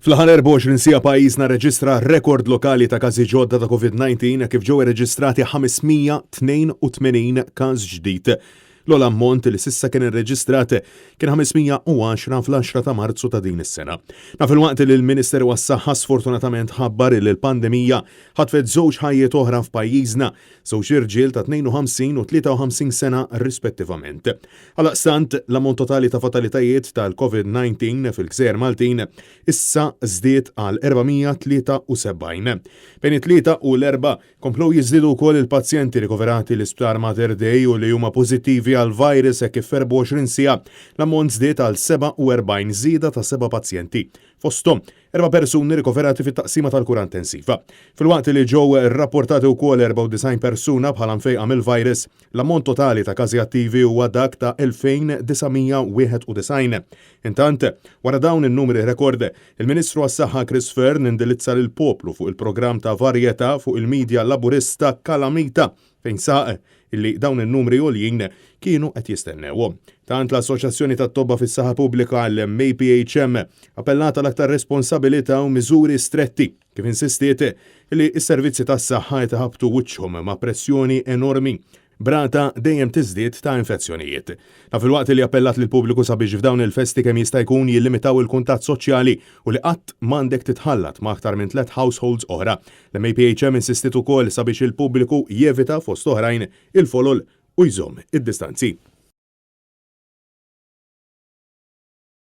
Fl-aħħar 24 siegħa pajjiżna rreġistra rekord lokali ta' każi ġodda ta' Covid-19 kif ġew irreġistrati 582 każ ġdid. L-ogħla ammont li s'issa kien irreġistrat kien 510 fl-10 ta' Marzu ta' din is-sena. Dan filwaqt li l-Ministeru għas-Saħħa sfortunatament ħabbar li l-pandemija ħatfet żewġ ħajjiet oħra f'pajjiżna, żewġ irġiel ta' 52 u 53 sena rispettivament. Għaldaqstant, l-ammont totali ta' fatalitajiet tal-Covid-19 fil-gżejjer Maltin issa żdied għal 473. Bejn it-Tlieta u l-Erbgħa, komplew jiżdiedu wkoll il-pazjenti rikoverati l-Isptar Mater Dei u li huma pożittivi għall-virus hekk kif f'24 siegħa l-ammont żdied għal 47, żieda ta' seba' pazjenti. Fosthom, Erba' persuni rikoverati fit-taqsima tal-kura intensiva. Filwaqt li ġew rapportati wkoll 94 persuna bħala mfejqa mill-virus, l-ammont totali ta' każi attivi huwa dak ta' 2,991. Intant, wara dawn in-numri rekord, il-Ministru għas-Saħħa Chris Fearne indilizza lill-poplu fuq il-programm ta' varjetà fuq il-media Laburista Kalamita fejn saħaq illi dawn in-numri għoljin kienu qed jistennewhom. Tant l-Assoċjazzjoni tat-Tobba fis-Saħħa Pubblika, l-MAPHM, appellat għal aktar responsabilità u miżuri stretti, kif insistiet li s-servizzi tas-saħħa qed iħabbtu wiċċhom ma' pressjoni enormi b'rata dejjem tiżdied ta' infezzjonijiet. Dan filwaqt li appellat lill-pubbliku sabiex f'dawn il-festi kemm jista' jkun jillimitaw il-kuntatt soċjali u li qatt m'għandek titħallat ma' aktar minn tlett households oħra. L-MAPHM insistiet ukoll sabiex il-pubbliku jevita fost oħrajn il-folol u jżomm id-distanzi.